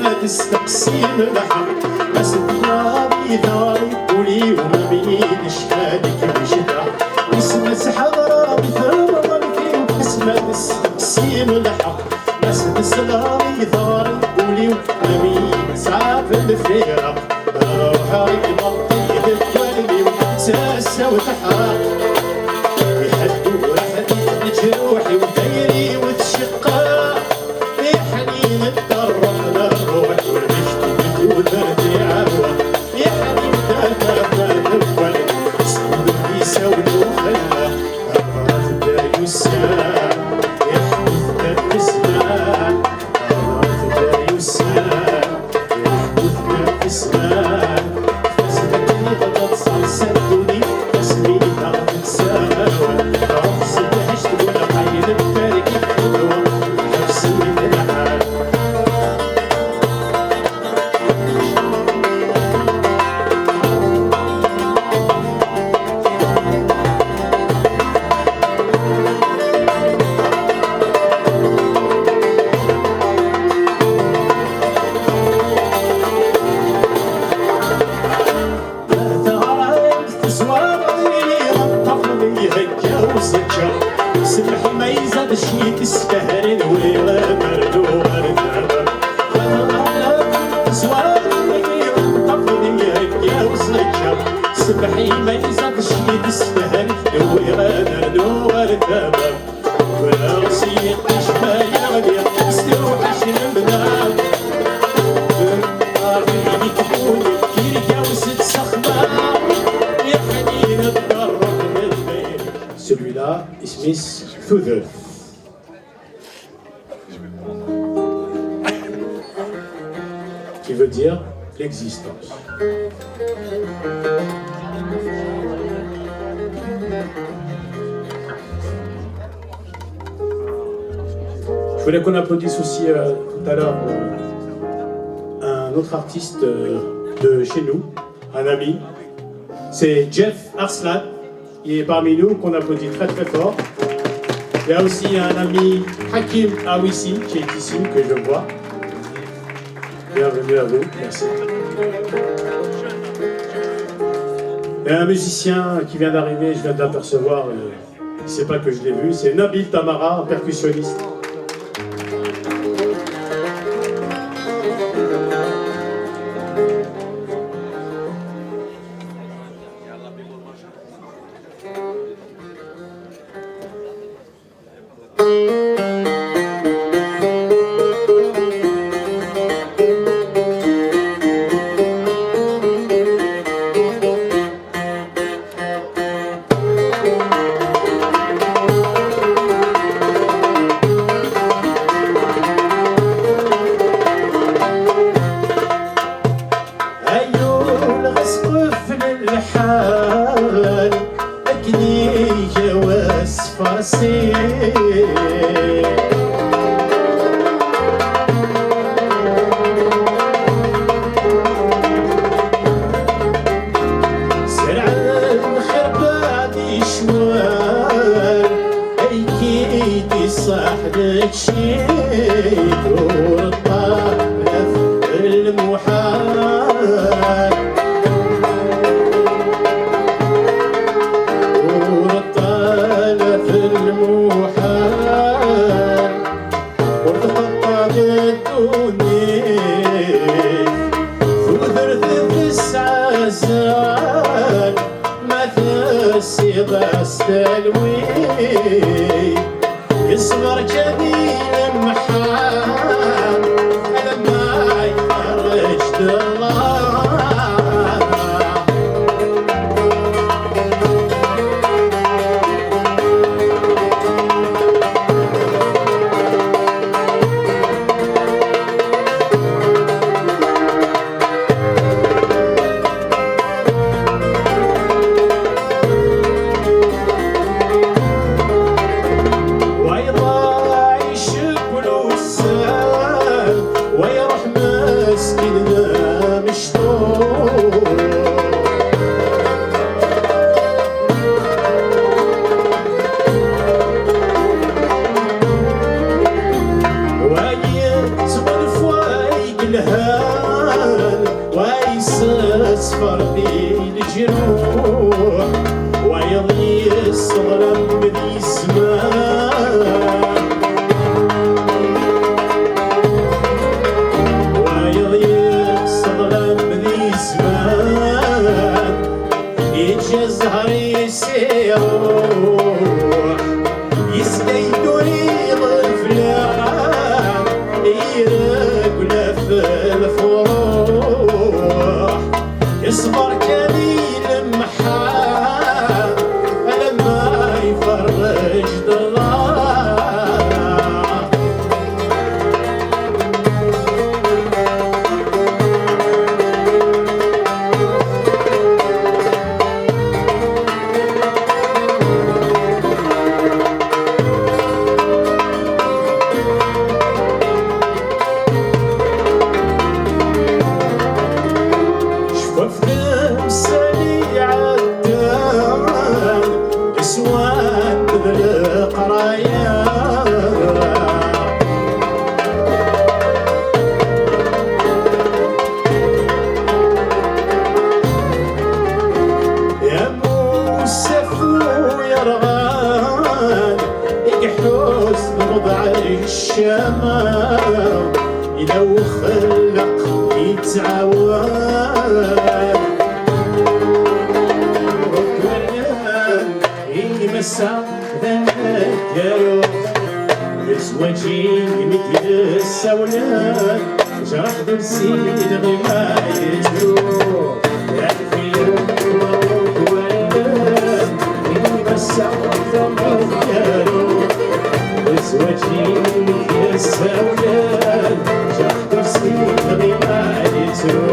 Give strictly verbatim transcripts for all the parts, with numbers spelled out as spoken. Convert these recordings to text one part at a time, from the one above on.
Ad testeqsim lḥeqq, ma s-d-tnaɣ di ḍar ul-iw, ma min acḥal i kem-cedhaɣ. Isem-as ḥeḍreɣ di temḍelt-iw, asmi ad testeqsim lḥeqq, ma s-d-sleɣ di ḍar ul-iw, ma min sɛab lfiraq. Ruḥeɣ i imeṭṭi deg wallen-iw, s tasa-w teḥreq. Iḥeddu raḥet leǧruḥ-iw, tayri-w tceqqeq. Iḥnin n ṛṛuḥ n ṛṛuḥ, ur mektub tudert iɛawa. Iḥnin d ata d awal, s wudem-is awen uxella. Aɣref da yusa, iḥbut da tezla. Aɣref da yusa, iḥbut da tezla. Fas d akken i ɣ-d-teṣṣer s ddunit, asmi i d aɣ-tettaɣ. Ɣef zeddiḥ ictbu lqayed n targit, ḥebsen di lḥal. Teɣram tezwar, ṭṭafel ihegga uẓeǧǧa. Semmeḥ ma izad cwiṭ isfehrin, wiɣ ad rnuɣ ar tama. Teɣram tezwar, ṭṭafel ihegga uẓeǧǧa. Semmeḥ ma izad cwiṭ isfehrin, wiɣ ad rnuɣ ar tama. Tura s yiṭij ma yeɣli, s tewḥac lemdal. Ɣer yini kbuni, tirga-w s ttexma. Iḥnin ṭṭerref n lxir. Celui-là, isem-is Tudert. Qui veut dire l'existence. Je voulais qu'on applaudisse aussi euh, tout à l'heure euh, un autre artiste euh, de chez nous, un ami. C'est Jeff Arslan. Il est parmi nous, qu'on applaudit très très fort. Il y a aussi un ami, Hakim Awissi, qui est ici, que je vois. Bienvenue à vous, merci. Et un musicien qui vient d'arriver, je viens de l'apercevoir, euh, il ne sait pas que je l'ai vu, c'est Nabil Tamara, un percussionniste. Ayul ɣas qeflen lḥal akken iga wasefrasi. Zerɛen xerba di ccwal, ayki d ṣṣeḥ deg Ur ṭṭalef lmuḥal. Ur ṭṭalef lmuḥal. Ur tqeṭṭeɛ ddunit. Tudert tesɛa azal. Ma tessiḍ-as talwit. Iṣber kan i lemḥan, alamma iferreǧ-d Allah. Wayeḍ aɛic Ṛebbi leǧruḥ, wayeḍ yesseḍlam di zzman. Wayeḍ yesseḍlam di zzman, yeǧǧa zzher-is iruḥ. Yesla-d ur iɣeflan, ireggel ɣef lefruḥ. Iṣber kan i lemḥan, alamma iferrej-d Allah. Cfaf temsal iɛeddan, leswaq d leqraya. Am usafu yerɣan, i iḥuss d wḍeɛ ccama, yella uxellaq yettɛawan. Ur k-walan i massa d aneggaru, d zzwaǧ-im i d-yessawlen, jraḥ d lsin ɣima yettru. Yeɛref-iyi ma ur k-walan, i massa d aneggaru, d zzwaǧ-im i d-yessawlen, jraḥ d lsin ɣima yettru.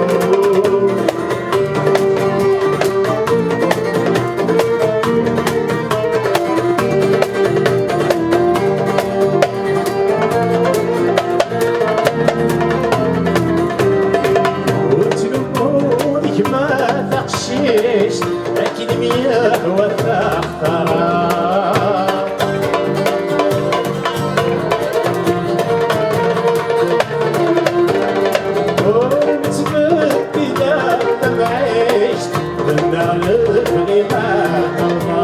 Ur ttnummu gma taqcict, akken mi yehwa taxtara. Ur nettbeddil ara tamɛict, mennaɣ lebɣi ma qerba.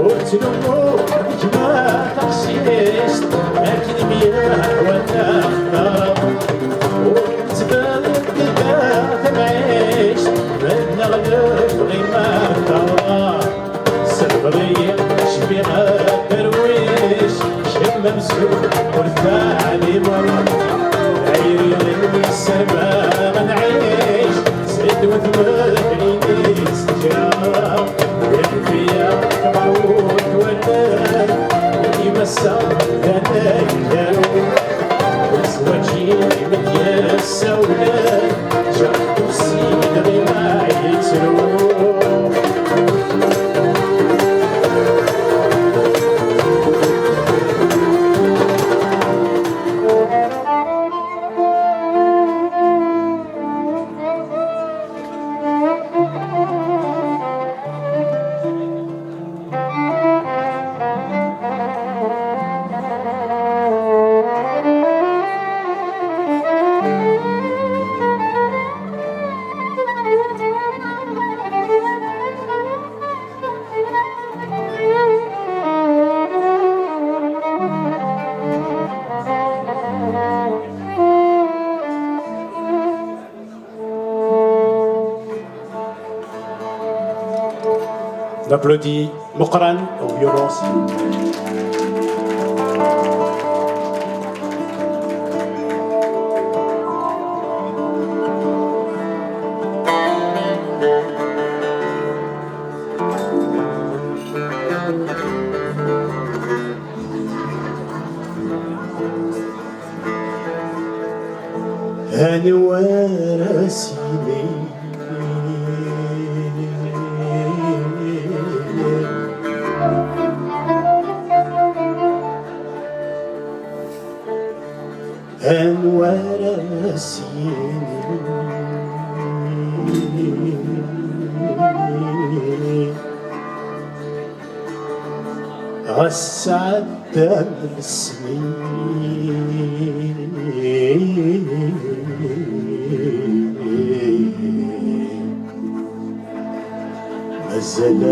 Ur ttnummu gma taqcict, akken mi yehwa taxtara. Ur nettbeddil ara tamɛict, mennaɣ lebɣi ma qerba. Sefḍeɣ-iyi, cbiɣ aderwic, kemm amzun ur teɛlimeḍ. Ayri ssarmeɣ ad nɛic, zid wetma-k i s-teǧǧa. Yeḥbi-yaɣ ɣer wutwalen, i massa d aneggaru. Zzwaǧ-im i d-yessawlen, ǧaḥ ur ssineɣ i ma yettru. D'applaudissements meqqren au violon. Anwa ara s-yinin? Anwa ara s-yinin? Ɣas sɛeddan lesnin, mazal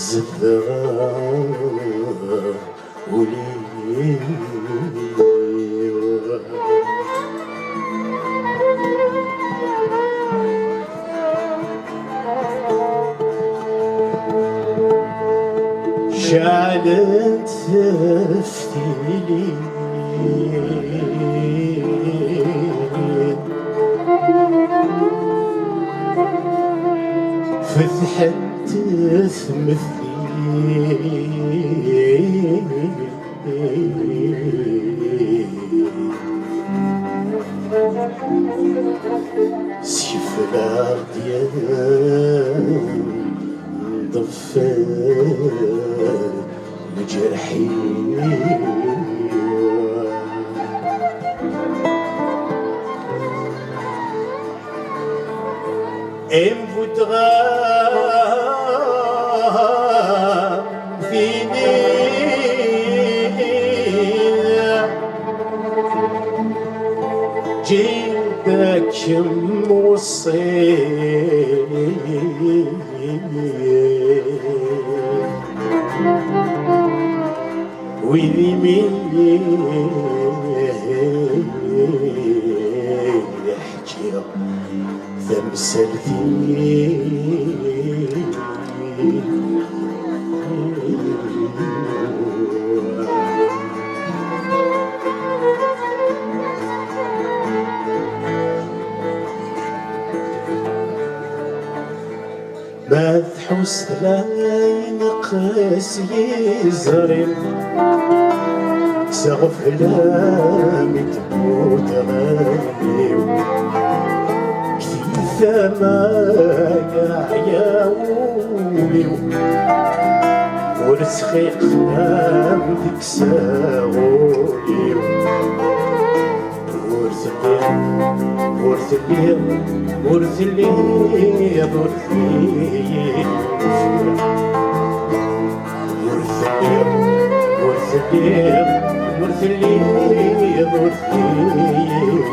zedɣeɣ ul-iw. Ceɛlent teftilin fetḥent tmetti. Skefleɣ-d yan ḍeffer lǧerḥ-iw. Em bu tɣam tini ǧid-ak muṣṣin. Wid imi ḥkiɣ tamsalt-iw. Ma tḥus tla ineqqes yiẓri, kkseɣ fell-am i tewwut ɣer-iw. Kti tama yeɛya wul-iw, ur ttxiqem deg-s ul-iw. Ur telliḍ, ur telliḍ, ur telliḍ, ur telliḍ. Ur telliḍ, ur telliḍ, ur telliḍ, ur telliḍ.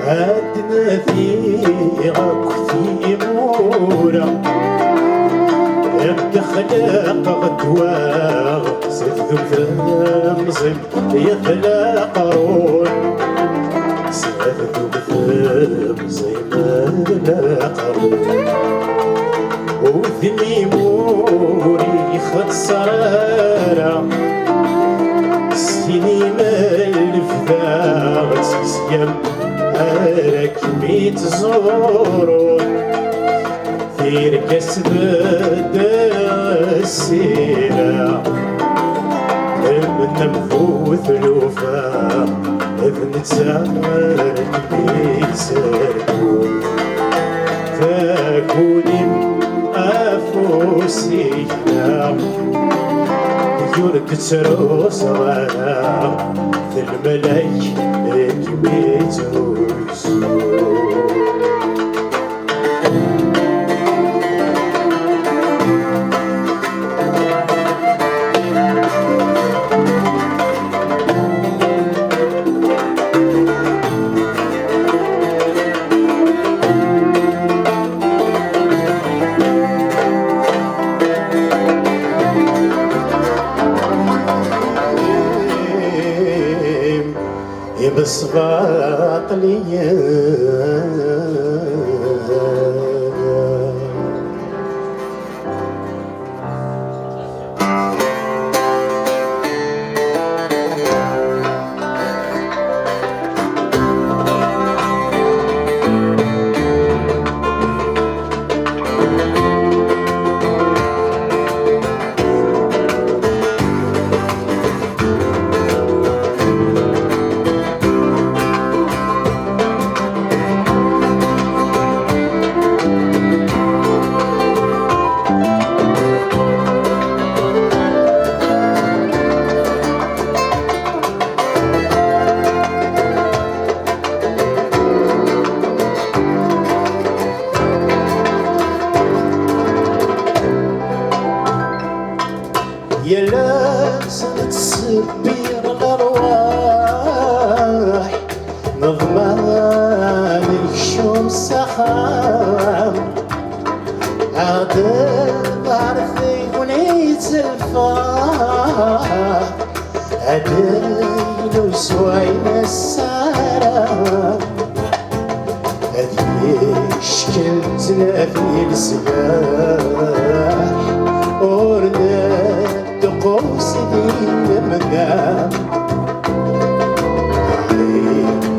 Ad nadiɣ akk timura, ad d-xlaqeɣ ddwaɣ s tdum temẓimt. Yedla aqerruy s tdum temẓimt, yedla aqerruy. Udem-im ur ixeṣṣer ara, s tin-im lefdaɣ-tt seg-m ara kem-ittẓurun. Tirga-s tbedd ssira, lmenna bu tlufa, d netta ara kem-itterdun. Taguni afus-ik da, ur d-ttruẓ ara, d lmelk i kem-ittruẓun. Ibesbaṭliyen. Ayen ur swayen ass ara ad yeckel ttnafi lesbaḥ ur neddeqqus di lemdam.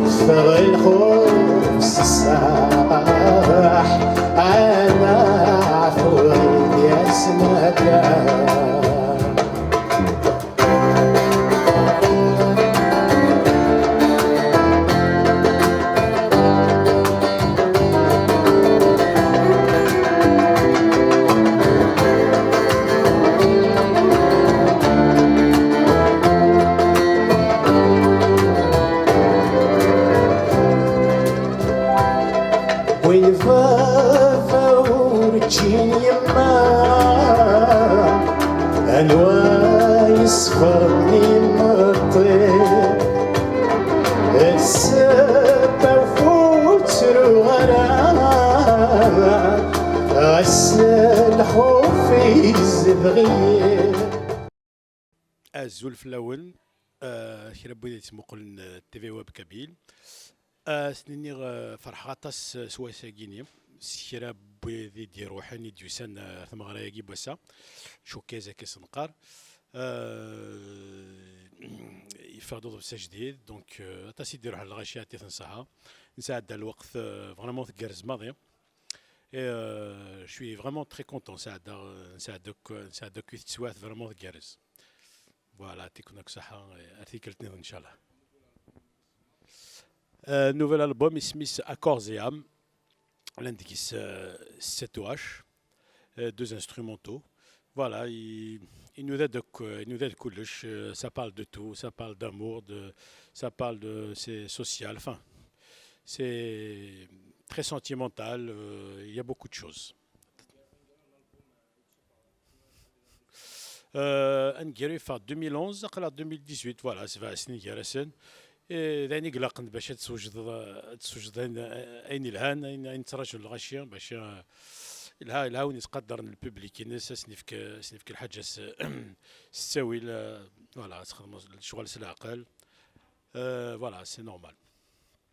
Yeffeɣ lxuf s ṣṣaḥ, ala ɛfu i d-yas nadam. Win baba ur ččin yemma, anwa yesfern imeṭṭi? Ssebba ur ttruɣ ara, ɣas lxuf izdeɣ-iyi. Azul fell-awen, eh, kra n wid yettmuqulen, eh, T V Web Kabyle. Eh, s-nini-, eh, ferḥeɣ aṭas, eh, s wass-agi-ni. S kra n wid i d-iruḥen, i d-yusan, eh, ar tmeɣra-agi n wass-a. Showcase akka i s-neqqar. Eh, yeffeɣ-d uḍebsi ajdid, donc, eh, aṭas i d-iruḥen lɣaci, yeɛṭi-ten ṣṣeḥḥa. Nesɛedda lweqt, eh, vraiment tgerrez maḍi. Et, euh, je suis vraiment très content. Nesɛedda, euh, nesɛedda akk, nesɛedda akk teswiɛt vraiment tgerrez. Voilà, yeɛṭiken akk ṣṣeḥḥa, eh, ar tikkelt nniḍen, inchallah. Euh, nouvel album, isem-is Accords et âme. Llan deg-s, euh, sept O H, euh, deux instrumentaux. Voilà, i-, inuda-d akk, euh, inuda-d kullec, euh, ça parle de tout, ça parle d'amour, de, ça parle de, c'est social, enfin, c'est très sentimental, euh, il y a beaucoup de choses. Euh, aneggaru yeffeɣ deux mille onze, aql-aɣ deux mille dix-huit, voilà, sebɛa snin gar-asen. Eh, d ayen i ilaqen bac ad teswejdeḍ, ad teswejdeḍ ayen, ayen ilhan, ayen, ayen ttraǧun lɣaci, bac, eh, ilha, ilha win yettqadaren lpiblik-ines, ad sen-yefk, ad sen-yefk lḥaǧa s, s ttawil, eh, voilà, ad txedmeḍ lecɣal s leɛqel. Eh, voilà, c'est normal.